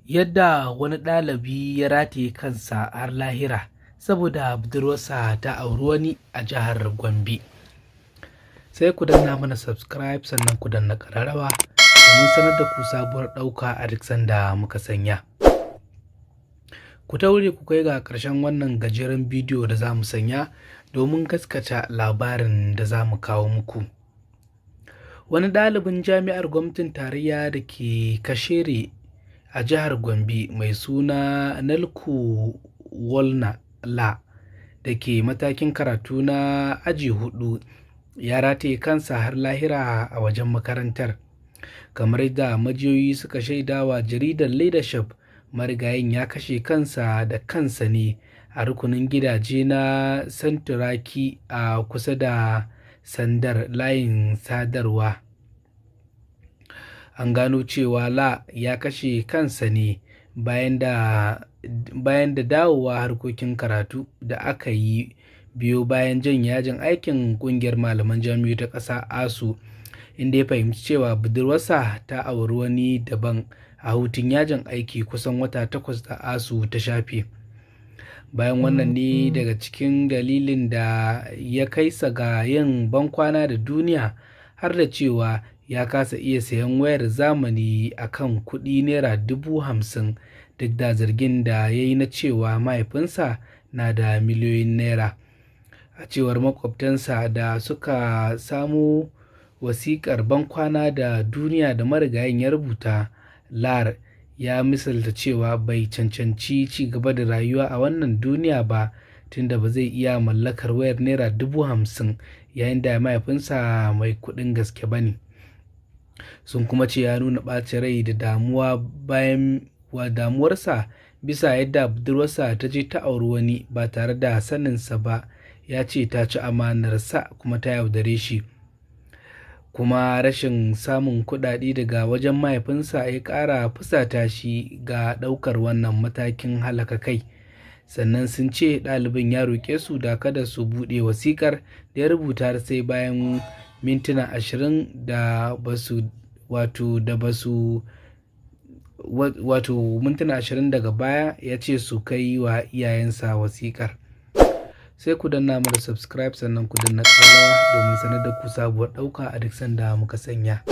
Yadda wani ɗalibi ya rataye kansa har lahira saboda budurwarsa ta auri wani a jihar Gombe. Sai ku danna mana subscribe, sannan ku danna ƙararrawa domin sanar da ku sabuwar ɗauka a duk sanda muka sanya. Ku taure ku kai ga ƙarshen wannan gajeren bidiyo da za mu sanya domin gaskata labarin da za mu kawo muku. Wani ɗalibin jami'ar gwamnatin tarayya da ke Kashere a jihar Gombe mai suna Nalku Wolna La da ke matakin karatu na aji hudu ya rataye kansa har lahira a wajen makarantar. Kamar yadda majiyoyi suka shaidawa jaridar Leadership, marigayin ya kashe kansa da kansa ne a rukunin gidaje na Santuraki a kusa da sandar layin sadarwa. An gano cewa La ya kashe kansa ne bayan da dawowa harkokin karatu da aka yi biyo bayan janye yajin aikin kungiyar malaman jami'o'i ta ƙasa ASUU, inda ya fahimci cewa budurwarsa ta auri wani daban a hutun yajin aiki kusan wata 8 da ASUU ta shafe. Bayan wannan ne daga cikin dalilin da ya kai sa ga yin bankwana da duniya, har da cewa ya kasa iya sayan wayar zamani a kan kuɗi naira 50,000, duk da zargin da ya yi na cewa mahaifinsa na da miliyoyin naira. A cewar makwabtansa da suka samu wasiƙar bankwana da duniya da marigayin ya rubuta, Lar ya misalta cewa bai cancanci ci gaba da rayuwa a wannan duniya ba tunda ba zai iya mallakar wayar naira 50,000 yayin da mahaifinsa mai kuɗin gaske ba ne. Sun kuma ce ya nuna ɓacin rai da damuwa bayan wa damuwarsa bisa yadda budurwarsa ta je ta auri wani ba tare da saninsa ba. Ya ce ta ci amanarsa kuma ta yaudare shi. Kuma rashin samun kuɗaɗe daga wajen mahaifinsa ya ƙara fusata shi ga ɗaukar wannan matakin halaka kai. Sannan sun ce ɗalibin ya roƙe su da kada su buɗe wasiƙar da ya rubuta sai bayan mintuna 20 da basu wato da basu wato mintuna 20 daga baya ya ce su kai wa iyayensa wasiƙar. Sai ku danna mana subscribe, sannan ku danna ƙararrawa domin sanar da ku sabuwar ɗauka a duk sanda muka sanya.